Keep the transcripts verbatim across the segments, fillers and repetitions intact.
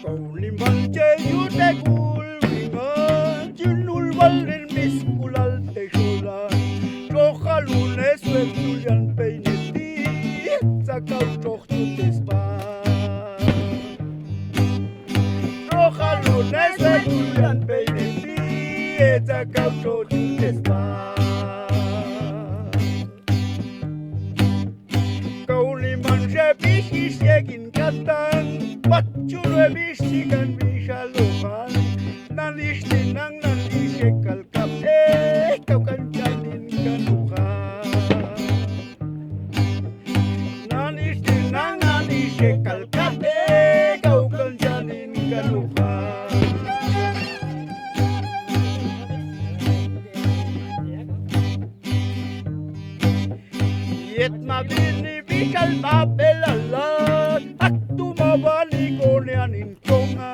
Kauniman che yute kul wingan, chinul walin miskulal te sholan. Roja lunes we tulian peineti, sakau roh tutes ba. Roja lunes we tulian peineti, sakau roh tutes ba. Kauniman she bixi siegin katan, patxul we bixi kan bixalohan. Nan ixtinan nan ixekalkate, kau kan chanin kan uhan. Nan ixtinan nan ixekalkate, kau kan chanin kan uhan. Yet ma bini bixal ma belalan, aktu ma bani konean in konga.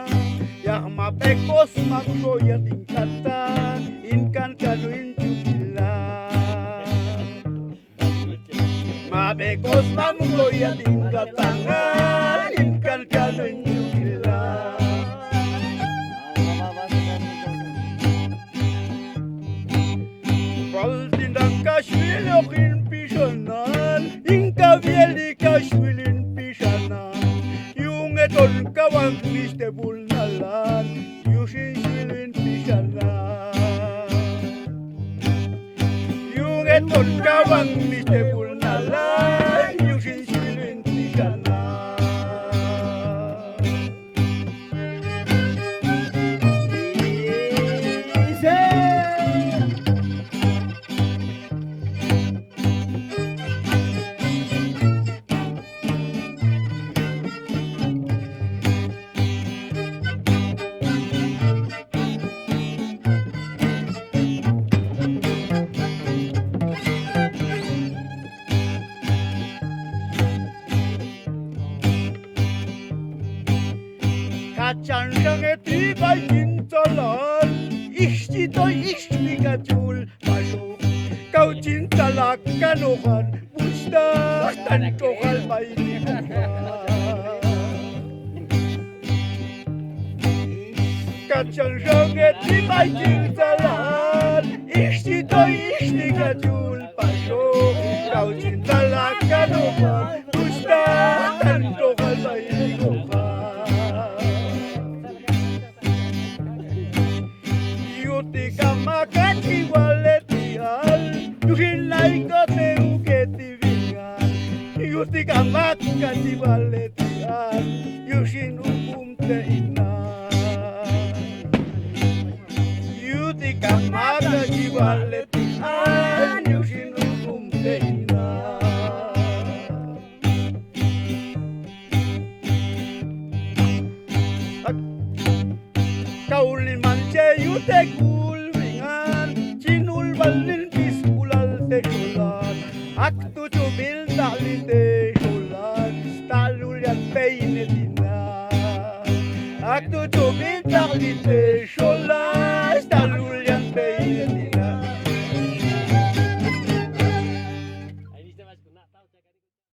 Ya ma bekos ma kuso ya tin katan, in kan kanu in tukilan. Ma bekos ma kuso ya tin katan, in kan kanu in tukilan. Baltin dan kasuilo kin pisanan, inka bieli kasuilin pisanan. Yungeton kawang miste bulnalan, yusin suilin pisanan. Yungeton kawang miste bulnalan, yusin suilin pisanan. Kachan sang e ti bai kin talan, ixti toi ixti kachul paso. Kau chin talak kanokan, busta tan tokal bai ni. Kachan sang e ti bai kin talan, ixti toi ixti kachul paso. Kau chin talak kanokan, busta tan tokal bai ni. Yuti kama kati wale tial, yuhin lai kote uketi vingan. Yuti kama kati wale tial, yuhin ukum te inan. Yuti kama kati wale tial, yuhin ukum te inan. Kauniman che yute kul wingan, chinul balin miskulal te sholan. Aktu chubil tali te sholan, talulian peine tinan. Aktu chubil tali te sholan.